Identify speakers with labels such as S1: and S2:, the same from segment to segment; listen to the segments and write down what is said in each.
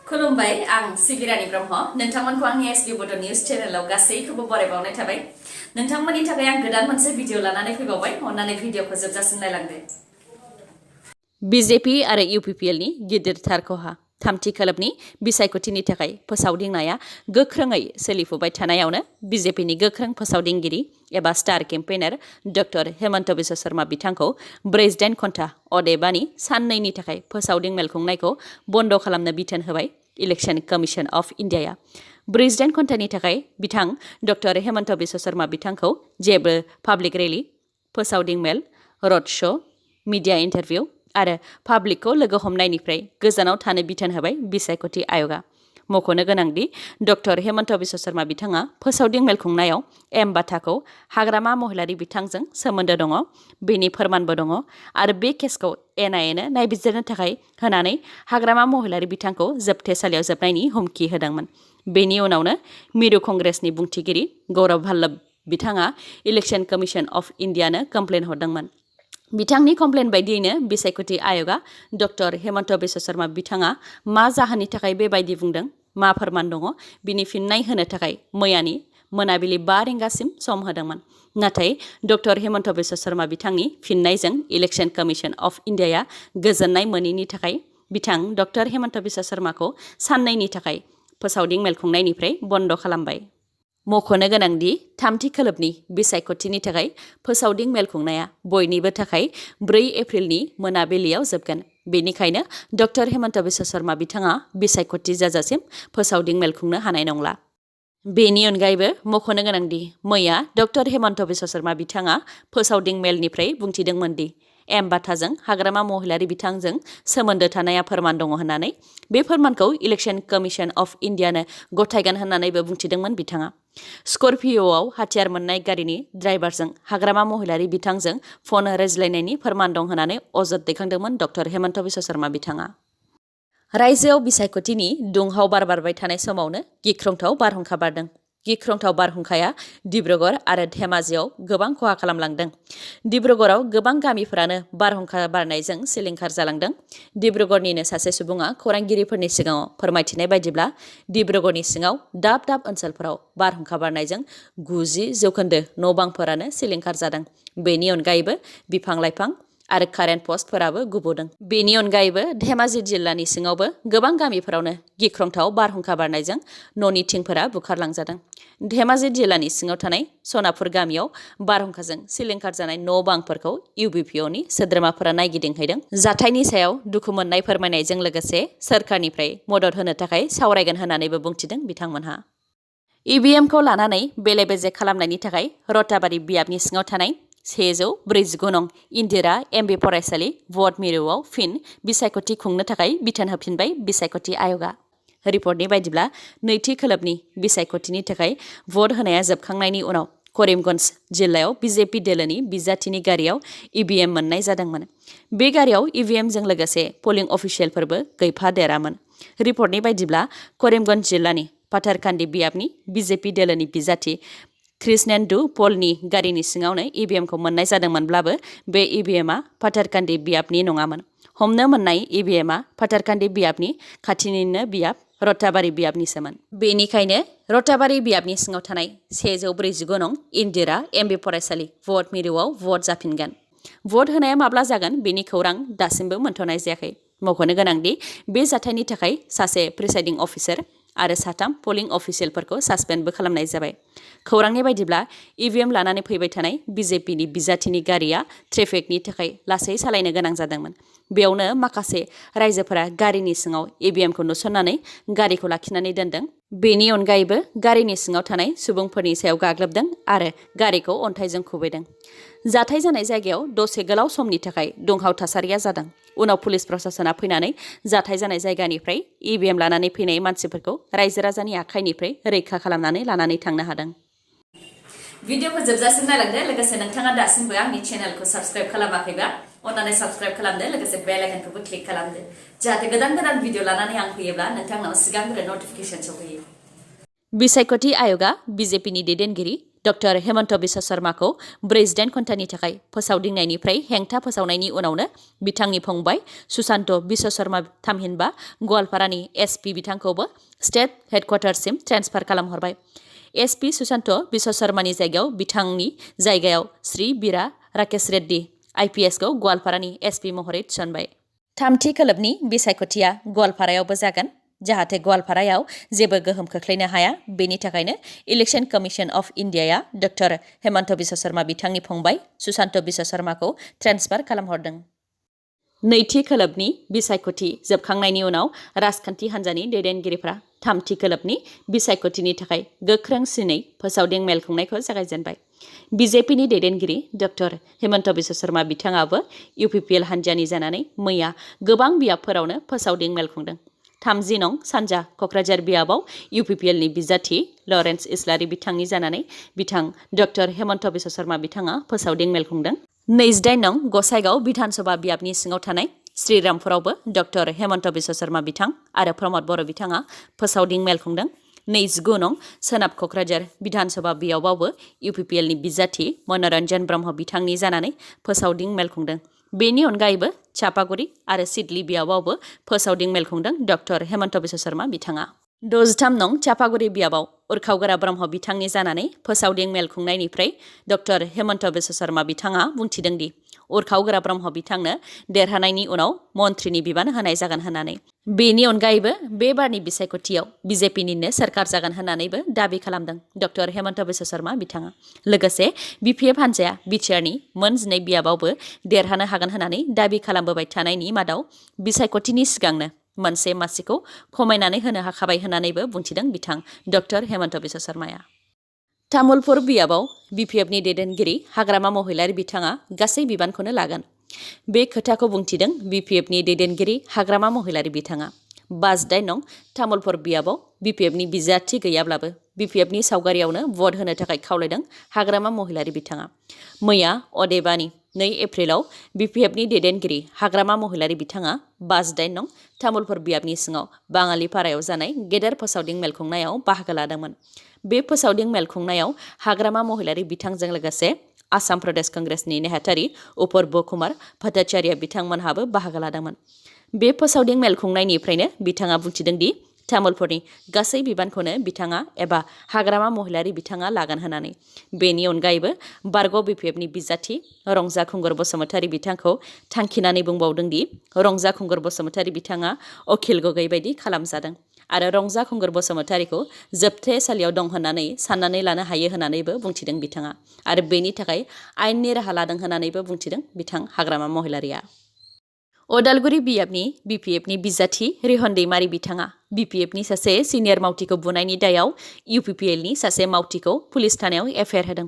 S1: खुलुमबाय आं सिगिरानि ब्रह्म नोंथांमोनखौ आंनि एसबी बड' निउज चेनेलाव गासैखौबो बरायबावनाय थाबाय नोंथांमोननि थाखाय आं गोदान मोनसे भिडिअ लानानै फैबावबाय अन्नानै भिडिअखौ जोबजासिम नायलांदो बीजेपी आरो यूपीपीएलनि गिदिरथार खहा थामथि खोलोबनि बिसायख'थिनि थाखाय फोसावदिंनाया गोख्रोङै सोलिफुबाय थानायावनो बीजेपीनि गोख्रों फोसावदिंगिरि एबा स्टार केम्पेइनार डक्टर हेमन्त बिश्व शर्मा बिथांखौ 48 घन्टा अदेबानि साननैनि थाखाय फोसावदिं मेल खुंनायखौ बन्द खालामनो बिथोन होबाय इलेक्शन कमिशन अफ इन्डियाया 48 घन्टानि थाखाय बिथां डक्टर हेमन्त बिश्व शर्मा बिथांखौ जेबो पाब्लिक रेली फोसावदिं मेल रड शो मीडिया इन्टारभिउ आरो पाब्लिकखौ लोगो हमनायनिफ्राय गोजानाव थानो बिथोन होबाय बिसायख'थि आय'गा मख'नो गोनांदि डक्टर हेमन्त बिश्व शर्मा बिथाङा फोसावदिं मेल खुंनायाव एम बाथाखौ हाग्रामा महिलारि बिथांजों सोमोन्दो दङ बेनि फोरमानबो दङ आरो बे केसखौ एनआइएनो नायबिजिरनो थाखाय होनानै हाग्रामा महिलारि बिथांखौ जोबथेसालियाव जोबनायनि हुमखि होदोंमोन बेनि उनावनो मिरु कंग्रेसनि बुंथिगिरि गौरव भाल्लभ बिथाङा इलेक्शन कमिशन अफ इन्डियानो कमप्लेन हरदोंमोन बिथांनि कमप्लेन बायदियैनो बिसायख'थि आय'गा डक्टर हेमन्त बिश्व शर्मा बिथाङा मा जाहोननि थाखाय बेबायदि बुंदों मा फोरमान दङ बिनि फिननाय होनो थाखाय मैयानि मोनाबिलि 5 रिंगासिम सम होदोंमोन नाथाय डक्टर हेमन्त बिश्व शर्मा बिथांनि फिननायजों इलेक्शन कमिशन अफ इन्डियाया गोजोननाय मोनैनि थाखाय बिथां डक्टर हेमन्त बिश्व शर्माखौ साननैनि थाखाय फोसावदिं मेल खुंनायनिफ्राय बन्द खालामबाय मख'नो गोनांदि थामथि खोलोबनि बिसायख'थिनि थाखाय फोसावदिं मेल खुंनाया बयनिबो थाखाय 4 एप्रिलनि मोनाबिलियाव जोबगोन बेनिखायनो डक्टर हेमन्त बिश्व शर्मा बिथाङा बिसायख'थि जाजासिम फोसावदिं मेल खुंनो हानाय नंला बेनि अनगायैबो मख'नो गोनांदि मैया डक्टर हेमन्त बिश्व शर्मा बिथाङा फोसावदिं मेलनिफ्राय बुंथिदोंमोन दि एम बाथाजों हाग्रामा महिलारि बिथांजों सोमोन्दो थानाया फोरमान दङ होननानै बे फोरमानखौ इलेक्शन कमिशन अफ इन्डियानो गथायगोन होननानैबो बुंथिदोंमोन बिथाङा स्करपिय'आव हाथियार मोननाय गारिनि ड्राइभारजों हाग्रामा महिलारि बिथांजों फन रायज्लायनायनि फोरमान दं होननानै अजद दैखांदोंमोन डक्टर हेमन्त बिश्व शर्मा बिथाङा रायजोआव बिसायख'थिनि दुंहाव बार बारबाय थानाय समावनो गिख्रंथाव बारहुंखा बारदों गिख्रंथाव बारहुंखाया डिब्रुगड़ आरो धेमाजियाव गोबां खहा खालामलांदों डिब्रुगड़आव गोबां गामिफोरानो बारहुंखा बारनायजों सिलिंखार जालांदों डिब्रुगड़निनो सासे सुबुङा खौरांगिरिफोरनि सिगाङाव फोरमायथिनाय बायदिब्ला डिब्रुगड़नि सिङाव दाब दाब ओनसोलफोराव बारहुंखा बारनायजों 90% न' बांफोरानो सिलिंखार जादों बेनि अनगायैबो बिफां लाइफां आरो कारेन्ट पस्टफोराबो गुबुदों बेनि अनगायैबो धेमाजि जिल्लानि सिङावबो गोबां गामिफोरावनो गिख्रंथाव बारहुंखा बारनायजों न'नि थिंफोरा बुखारलांजादों धेमाजि जिल्लानि सिङाव थानाय सनापुर गामियाव बारहुंखाजों सिलिंखार जानाय न' बांफोरखौ यूपीपीएलनि सोद्रोमाफोरा नायगिदिंहैदों जाथायनि सायाव दुखु मोननाय फोरमायनायजों लोगोसे सोरखारनिफ्राय मदद होनो थाखाय सावरायगोन होननानैबो बुंथिदों बिथांमोनहा ईवीएमखौ लानानै बेले बेजे खालामनायनि थाखाय रताबारि बियाबनि सिङाव थानाय 149 नं इन्दिरा एमबी फरायसालि भट मिरुआव फिन बिसायख'थि खुंनो थाखाय बिथोन होफिनबाय बिसायख'थि आय'गा रिपर्टनि बायदिब्ला नैथि खोलोबनि बिसायख'थिनि थाखाय भट होनाया जोबखांनायनि उनाव करीमगन्ज जिल्लायाव बीजेपी दोलोनि बिजाथिनि गारियाव ईवीएम मोननाय जादोंमोन बे गारियाव ईवीएमजों लोगोसे पलिं अफिसियेलफोरबो गैफादेरामोन रिपर्टनि बायदिब्ला करीमगन्ज जिल्लानि पाथारकान्दी बियाबनि बीजेपी दोलोनि बिजाथि कृष्णेन्दु पलनि गारिनि सिङावनो ईवीएमखौ मोननाय जादोंमोनब्लाबो बे ईवीएमआ पाथारकान्दी बियाबनि नङामोन हमनो मोननाय ईवीएमआ पाथारकान्दी बियाबनि खाथिनिनो बियाब रताबारि बियाबनिसोमोन बेनिखायनो रताबारि बियाबनि सिङाव थानाय 149 नं इन्दिरा एमबी फरायसालि भट मिरुआव भट जाफिनगोन भट होनाया माब्ला जागोन बेनि खौरां दासिमबो मोनथ'नाय जायाखै मख'नो गोनांदि बे जाथायनि थाखाय सासे प्रिसाइडिं अफिसार आरो 3 पलिं अफिसियेलफोरखौ सासपेन्डबो खालामनाय जाबाय खौरांनि बायदिब्ला ईवीएम लानानै फैबाय थानाय बीजेपीनि बिजाथिनि गारिया ट्रेफिकनि थाखाय लासै सालायनो गोनां जादोंमोन बेयावनो माखासे रायजोफोरा गारिनि सिङाव ईवीएमखौ नुसननानै गारिखौ लाखिनानै दोनदों बेनि अनगायैबो गारिनि सिङाव थानाय सुबुंफोरनि सायाव गाग्लोबदों आरो गारिखौ अन्थाइजों खुबैदों जाथाय जानाय जायगायाव दसे गोलाव समनि थाखाय दुंहाव थासारिया जादों उनाव पुलिस प्रशासना फैनानै जाथाय जानाय जायगानिफ्राय ईवीएम लानानै फैनाय मानसिफोरखौ रायजो राजानि आखाइनिफ्राय रैखा खालामनानै लानानै थांनो हादों भिडिअखौ जोबजासिम नायलांदो लोगोसे नोंथाङा दासिमबो आंनि चेनेलखौ साबस्क्राइब खालामाखैबा अन्नानै साबस्क्राइब खालामदो लोगोसे बेल आइकनखौबो क्लिक खालामदो जाहाथे गोदान गोदान भिडिअ लानानै आं फैयोब्ला नोंथांनाव सिगांग्रो नटिफिकेसन सफैयो बिसायख'थि आय'गा बीजेपीनि दैदेनगिरि डक्टर हेमन्त बिश्व शर्माखौ 48 घन्टानि थाखाय फोसावदिंनायनिफ्राय हेंथा फोसावनायनि उनावनो बिथांनि फंबाय सुशान्त बिश्व शर्मा थामहिनबा गवालपारानि एसपि बिथांखौबो स्टेट हेडक्वार्टारसिम ट्रेन्सफार खालामहरबाय। एसपि सुशान्त बिश्व शर्मानि जायगायाव बिथांनि जायगायाव श्री बीरा राकेश रेड्डी आइपिएसखौ गवालपारानि एसपि महरै थिसनबाय। थामथि खोलोबनि बिसायख'थिया गवालपारायावबो जागोन। जाहाथे गवालपारायाव जेबो गोहोम खोख्लैनो हाया बेनि थाखायनो इलेक्शन कमिशन अफ इन्डियाया डक्टर हेमन्त बिश्व शर्मा बिथांनि फंबाय सुशान्त बिश्व शर्माखौ ट्रेन्सफार खालामहरदों। नैथि खोलोबनि बिसायख'थि जोबखांनायनि उनाव राजखान्थि हान्जानि दैदेनगिरिफ्रा थामथि खोलोबनि बिसायख'थिनि थाखाय गोख्रोंसिनै फोसावदिं मेल खुंनायखौ जागायजेनबाय। बिजेपिनि दैदेनगिरि डक्टर हेमन्त बिश्व शर्मा बिथाङाबो इउपिपिएल हान्जानि जानानै मैया गोबां बियाबफोरावनो फोसावदिं मेल खुंदों। 30 नं सानजा क'क्राझार बियाबाव इउपिपिएलनि बिजाथि लरेन्स इस्लारि बिथांनि जानानै बिथां डक्टर हेमन्त बिश्व शर्मा बिथाङा फोसावदिं मेल खुंदों। 28 नं गसाइगाव बिधानसभा बियाबनि सिङाव थानाय श्रीरामपुरावबो डक्टर हेमन्त बिश्व शर्मा बिथां आरो प्रमद बर' बिथाङा फोसावदिं मेल खुंदों। 29 नं सोनाब क'क्राझार बिधानसभा बियाबावबो इउपिपिएलनि बिजाथि मनरन्जन ब्रह्म बिथांनि जानानै फोसावदिं मेल खुंदों। बेनि अनगायैबो चापागुरि आरो सिडली बियाबावबो फोसावदिं मेल खुंदों डक्टर हेमन्त बिश्व शर्मा बिथाङा। 63 नं चापागुरि बियाबाव उरखावगोरा ब्रह्म बिथांनि जानानै फोसावदिं मेल खुंनायनिफ्राय डक्टर हेमन्त बिश्व शर्मा बिथाङा बुंथिदों दि उरखावगोरा ब्रह्म बिथांनो देरहानायनि उनाव मन्थ्रिनि बिबान होनाय जागोन होननानै। बेनि अनगायैबो बे बारनि बिसायख'थियाव बिजेपिनिनो सोरखार जागोन होननानैबो दाबि खालामदों डक्टर हेमन्त बिश्व शर्मा बिथाङा। लोगोसे बिपिएफ हान्जाया बिटिआरनि मोन 12 बियाबावबो देरहानो हागोन होननानै दाबि खालामबोबाय थानायनि मादाव बिसायख'थिनि सिगांनो मोनसे मासिखौ खमायनानै होनो हाखाबाय होननानैबो बुंथिदों बिथां डक्टर हेमन्त बिश्व शर्माया। तामुलपुर बियाबाव बिपिएफनि दैदेनगिरि हाग्रामा महिलारि बिथाङा गासै बिबानखौनो लागोन। बे खोथाखौ बुंथिदों बिपिएफनि दैदेनगिरि हाग्रामा महिलारि बिथाङा। 52 नं तामुलपुर बियाबाव बिपिएफनि बिजाथि गैयाब्लाबो बिपिएफनि सावगारियावनो भट होनो थाखाय खावलायदों हाग्रामा महिलारि बिथाङा। मैया अदेबानि 2 एप्रिलाव बिपिएफनि दैदेनगिरि हाग्रामा महिलारि बिथाङा 52 नं तामुलपुर बियाबनि सिङाव बाङालिपारायाव जानाय गेदेर फोसावदिं मेल खुंनायाव बाहागो लादोंमोन। बे फोसावदिं मेल खुंनायाव हाग्रामा महिलारि बिथांजों लोगोसे आसाम प्रदेश कंग्रेसनि नेहाथारि अपूर्व कुमार भट्टाचार्य बिथांमोनहाबो बाहागो लादोंमोन। बे फोसावदिं मेल खुंनायनिफ्रायनो बिथाङा बुंथिदों दि तामुलपुरनि गासै बिबानखौनो बिथाङा एबा हाग्रामा महिलारि बिथाङा लागोन होननानै। बेनि अनगायैबो बारग' बिपिएफनि बिजाथि रंजा खुंगुर बसुमतारी बिथांखौ थांखिनानै बुंबावदों दि रंजा खुंगुर बसुमतारी बिथाङा अखिल गगৈ बायदि खालामजादों आरो रंजा खुंगुर बसुमतारीखौ जोबथेसालियाव दं होननानै साननानै लानो हायो होननानैबो बुंथिदों बिथाङा आरो बेनि थाखाय आयेननि राहा लादों होननानैबो बुंथिदों बिथां हाग्रामा महिलारिया। अदालगुरि बियाबनि बिपिएफनि बिजाथि रिहन दैमारि बिथाङा बिपिएफनि सासे सिनियर मावथिखौ बुनायनि दायाव इउपिपिएलनि सासे मावथिखौ पुलिस थानायाव एफआइआर होदों।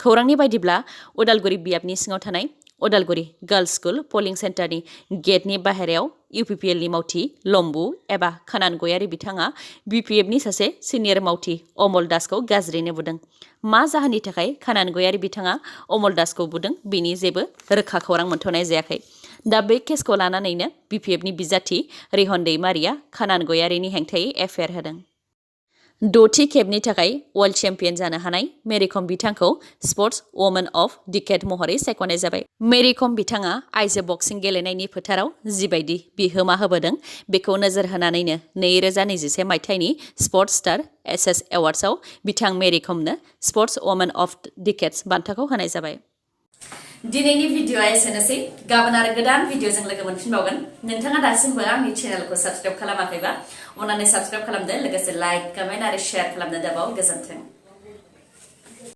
S1: खौरांनि बायदिब्ला अदालगुरि बियाबनि सिङाव थानाय अदालगुरि गार्लस स्कुल पलिं सेन्टारनि गेटनि बाहेरायाव इउपिपिएलनि मावथि लम्बु एबा खानान गयारि बिथाङा बिपिएफनि सासे सिनियर मावथि अमल दासखौ गाज्रिनो बुदों। मा जाहोननि थाखाय खानान गयारि बिथाङा अमल दासखौ बुदों बेनि जेबो रोखा खौरां मोनथ'नाय जायाखै। दा बे केसखौ लानानैनो बिपिएफनि बिजाथि रिहन दैमारिया खानान गयारिनि हेंथायै एफआइआर होदों। 6थि खेबनि थाखाय वर्ल्ड चेम्पियन जानो हानाय मेरि कम बिथांखौ स्पर्ट्स वुमेन अफ डिकेड महरै सायख'नाय जाबाय। मेरि कम बिथाङा आइजो बक्सिं गेलेनायनि फोथाराव जिबायदि बिहोमा होबोदों बेखौ नोजोर होनानैनो 2021 मायथाइनि स्पर्ट्स स्टार एसएस एवार्ड्सआव बिथां मेरि कमनो स्पर्ट्स वुमेन अफ डिकेड बान्थाखौ होनाय जाबाय। दिनैनि भिडिअ'आ एसेनोसै। गाबोन आरो गोदान भिडिअ'जों लोगो मोनफिनबावगोन। नोंथाङा दासिमबो आंनि चेनेलखौ साबस्क्राइब खालामाखैबा अन्नानै साबस्क्राइब खालामदो, लोगोसे लाइक, कमेन्ट आरो शेयार खालामनो दाबाव। गोजोन्थों।